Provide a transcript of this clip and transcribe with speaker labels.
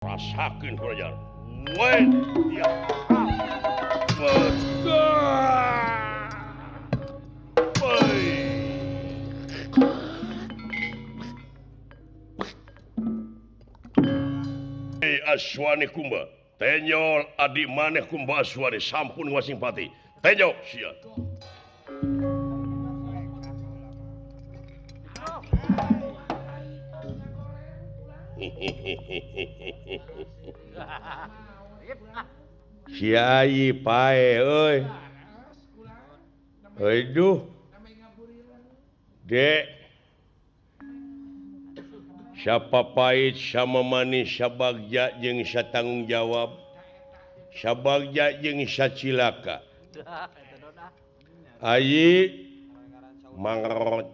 Speaker 1: Rasakeun kurang. Weh, ya. Aswani Kumba, Tenyol adi maneh Kumba Aswani sampun wasing pati. Tenyok sia. Si ayi pae euy. Aduh. Dek. Siapa pahit sama manis sabagja jeung satanggung jawab sabagja jeung sacilaka ayi mangrot.